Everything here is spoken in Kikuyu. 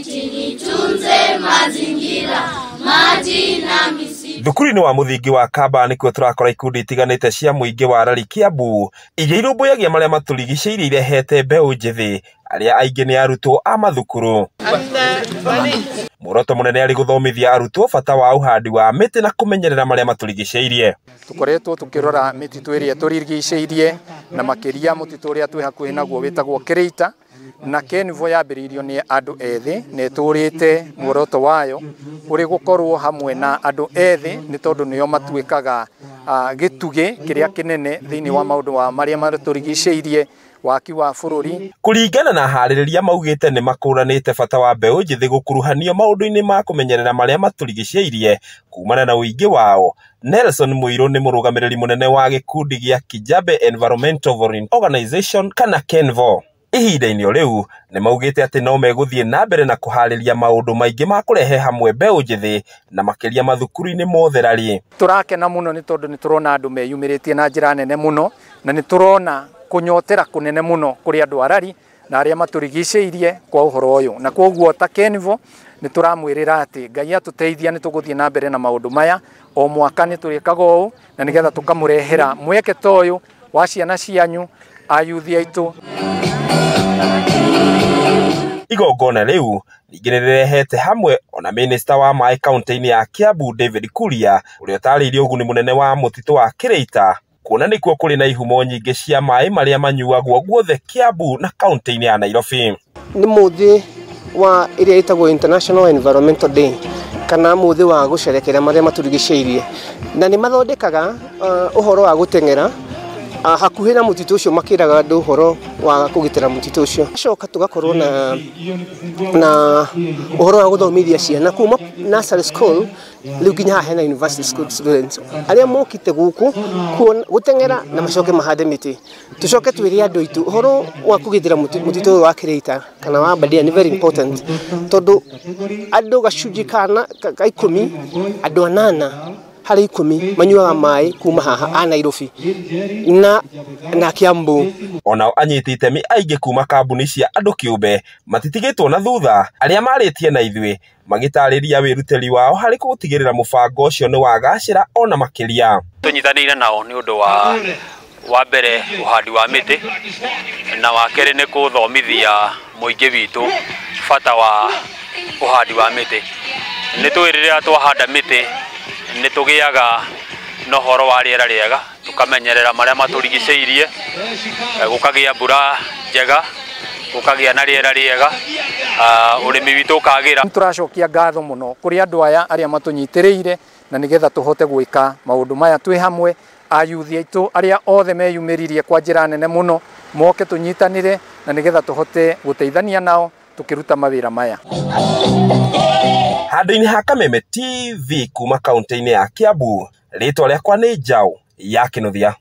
miti, nitunze mazingira, maji na misitu. Thukuru-inĩ wa mũthingi wa Kamba nĩkuo tũrakora ikundi itiganĩte cia mũingĩ wa Rari Kiambu iria irũmbũyagia marĩa matũrigicĩirie irehete mbeũ njĩthĩ arĩa aingĩ nĩ arutwo a mathukuru. Muoroto mũnene arĩ gũthomithia arutwo bata wa ũhandi wa mĩtĩ na kũmenyerera marĩa matũrigicĩirie. Tukoretwo tukirora mĩtitũ ĩrĩa tũrigicĩirie na makĩria mũtitũ ũrĩa twĩ hakuhĩ naguo wĩtagwo Kĩrĩita, na Kenvo yambĩrĩirio nĩ andũ ethĩ na ĩtũrĩte muoroto wayo ũrĩ gũkorwo hamwe na andũ ethĩ nĩ tondũ nĩo matuĩkaga gĩtugĩ kĩrĩa kĩnene thĩinĩ wa maũndũ wa marĩa matũrigicĩirie, waki wa bũrũri. Kũringana na harĩrĩria maugĩte nĩ makũranĩte bata wa mbeũ njĩthĩ gũkuruhanio maũndũ-inĩ ma kũmenyerera marĩa matũrigicĩirie kumana na ũingĩ wao. Nelson Muiru nĩ mũrũgamĩrĩri mũnene wa gĩkundi gĩa Kijabe Environmental Volunteer Organization kana Kenvo. Ihinda-inĩ o rĩu nĩ maugĩte atĩ no megũthiĩ na mbere na kũharĩria maũndũ maingĩ ma kũrehe hamwe mbeũ njĩthĩ na makĩria mathukuru-inĩ mothe Rari. Tũrakena mũno nĩ tondũ nĩ tũrona andũ meyumĩrĩtie na njĩra nene mũno, na nĩ tũrona kũnyotera kũnene mũno kũrĩ andũ a Rari na arĩa matũrigicĩirie kwa ũhoro ũyũ, na kwoguo ta Kenvo nĩ tũramwĩrĩra atĩ Ngai atũteithia nĩ tũgũthiĩ na mbere na maũndũ maya. O mwaka nĩ tũrĩkaga ũũ na nĩgetha tũkamũrehera mweke ta ũyũ wa ciana cianyu ayuthi aitũ. Igongona rĩu ningĩ nĩrĩrehete hamwe ona minista wa maĩ kaunti-inĩ ya Kiambu David Kuria ũrĩa ũtarĩirie ũguni mũnene wa mũtitũ wa Kĩrĩita kuona nĩkuo kũrĩ na ihumo nyingĩ cia maĩ marĩa manyuagwo guothe Kiambu na kaunti-inĩ ya Nairobi. Nĩ mũthĩ wa ĩrĩa ĩtagwo International Environmental Day kana mũthĩ wa gũcerekera marĩa matũrigicĩirie, na nĩ mathondekaga ũhoro wa gũteng'era hakuhĩ na mũtitũ ũcio, makĩraga andũ ũhoro wa kũgitĩra mũtitũ ũcio. Coka tũgakorwo na ũhoro wa gũthomithia ciana kuma nursery school rĩu nginya haha hena university school students arĩa mokĩte gũkũ gũteng'era na macoke mahande mĩtĩ. Tũcoke twĩre andũ aitũ ũhoro wa kũgitĩra mũtitũ ũyũ wa Kĩrĩita kana wa Aberdare nĩ very important, tondũ andũ gacunjĩ ka 10 andũ 8 harĩ 10 manyuaga maĩ kuma haha a Nairobi na Kiambu. Onao anyiti itemi aingĩ kuma kambuni cia andũ kĩũmbe matitigĩtwo na thutha, arĩa marĩtie na ithuĩ magĩtarĩria wĩrutĩri wao harĩ gũtigĩrĩra mũbango ũcio nĩ wagacĩra ona makĩria. Tũnyitanĩire nao nĩ ũndũ wa mbere ũhandi wa mĩtĩ, na wa kerĩ nĩ kũthomithia mũingĩ witũ bata wa ũhandi wa mĩtĩ. Nĩ tũĩ rĩrĩa twahanda mĩtĩ nĩ tũgĩaga na ũhoro wa rĩera rĩega, tũkamenyerera marĩa matũrigicĩirie, gũkagĩa mbura njega, gũkagĩa na rĩera rĩega, ũrĩmi witũ ũkagĩra. Tũracokia ngatho mũno kũrĩ andũ aya arĩa matũnyitĩrĩire na nĩgetha tũhote gwĩka maũndũ maya twĩ hamwe. Ayuthi aitũ arĩa othe meyumĩririe kwa njĩra nene mũno moke tũnyitanĩre na nĩgetha tũhote gũteithania nao tũkĩruta mawĩra maya. Handũ-inĩ ha Kameme TV kuma kaunti-inĩ ya Kiambu, rĩtwa rĩakwa nĩ Njaũ ya Kĩnuthia.